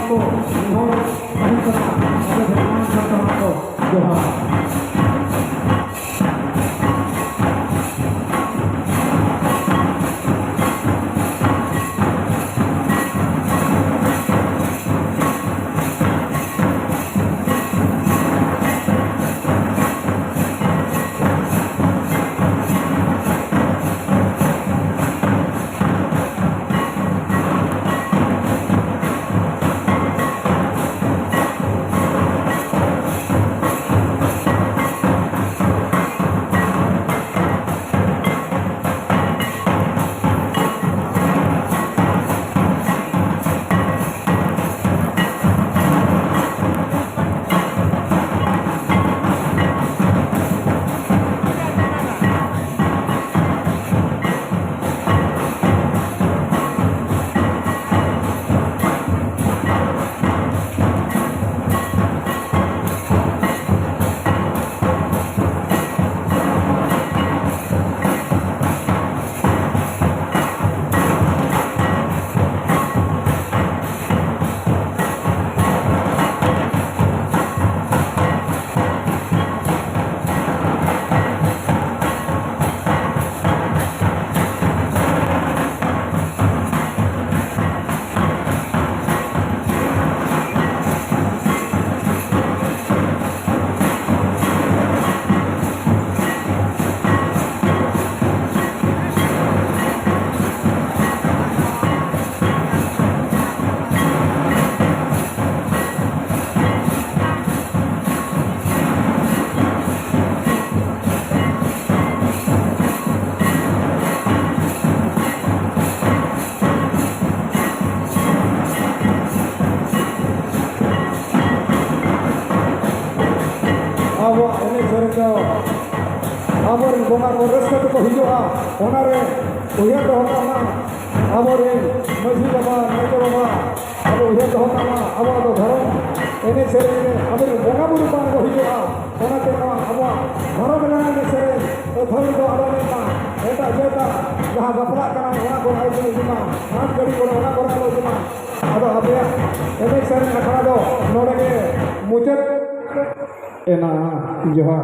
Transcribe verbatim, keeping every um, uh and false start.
ᱠᱚ ᱱᱮᱦᱚᱨ ᱛᱟᱦᱮᱱ ᱠᱟᱱᱟ, ᱟᱵᱚ ᱥᱟᱱᱟᱢ ᱥᱟᱱᱛᱟᱲ ᱠᱚ ᱡᱚᱦᱟᱨ᱾ ᱟᱵᱚᱣᱟᱜ ᱮᱱᱮᱡ ᱥᱮᱨᱮᱧ ᱫᱚ ᱟᱵᱚᱨᱮᱱ ᱵᱚᱸᱜᱟ ᱠᱚ ᱨᱟᱹᱥᱠᱟᱹ ᱛᱮᱠᱚ ᱦᱤᱡᱩᱜᱼᱟ, ᱚᱱᱟᱨᱮ ᱩᱭᱦᱟᱹᱨ ᱫᱚᱦᱚ ᱠᱟᱜ ᱢᱟ᱾ ᱟᱵᱚᱨᱮᱱ ᱢᱟᱹᱡᱷᱤ ᱵᱟᱵᱟ, ᱱᱟᱭᱠᱮ ᱵᱟᱵᱟ, ᱟᱵᱚ ᱩᱭᱦᱟᱹᱨ ᱫᱚᱦᱚ ᱠᱟᱜ ᱢᱟ, ᱟᱵᱚᱣᱟᱜ ᱫᱚ ᱫᱷᱚᱨᱚᱢ ᱮᱱᱮᱡ ᱥᱮᱨᱮᱧ ᱨᱮ ᱟᱵᱚᱨᱮᱱ ᱵᱚᱸᱜᱟ ᱵᱩᱨᱩ ᱵᱟᱝ ᱠᱚ ᱦᱤᱡᱩᱜᱼᱟ᱾ ᱚᱱᱟᱛᱮ ᱱᱚᱣᱟ ᱟᱵᱚᱣᱟᱜ ᱫᱷᱚᱨᱚᱢ ᱨᱮᱱᱟᱜ ᱮᱱᱮᱡ ᱥᱮᱨᱮᱧ ᱟᱹᱛᱷᱟᱹᱣᱲᱤ ᱫᱚ ᱟᱞᱚ ᱮᱱᱮᱡ ᱢᱟ᱾ ᱮᱴᱟᱜ ᱡᱟᱹᱛᱟᱜ ᱡᱟᱦᱟᱸ ᱵᱟᱯᱞᱟᱜ ᱠᱟᱱᱟ, ᱚᱱᱟ ᱠᱚᱨᱮ ᱟᱞᱚ ᱤᱫᱤ ᱢᱟ, ᱢᱟᱜᱽ ᱜᱟᱹᱰᱤ ᱠᱚᱨᱮ ᱚᱱᱟ ᱠᱚᱨᱮ ᱟᱞᱚ ᱤᱫᱤ ᱢᱟ᱾ ᱟᱫᱚ ᱟᱯᱮᱭᱟᱜ ᱮᱱᱮᱡ ᱥᱮᱨᱮᱧ ᱟᱠᱷᱲᱟ ᱫᱚ ᱱᱚᱰᱮ ᱜᱮ ᱢᱩᱪᱟᱹᱫ ᱮᱱᱟ᱾ ᱡᱚᱦᱟᱨ᱾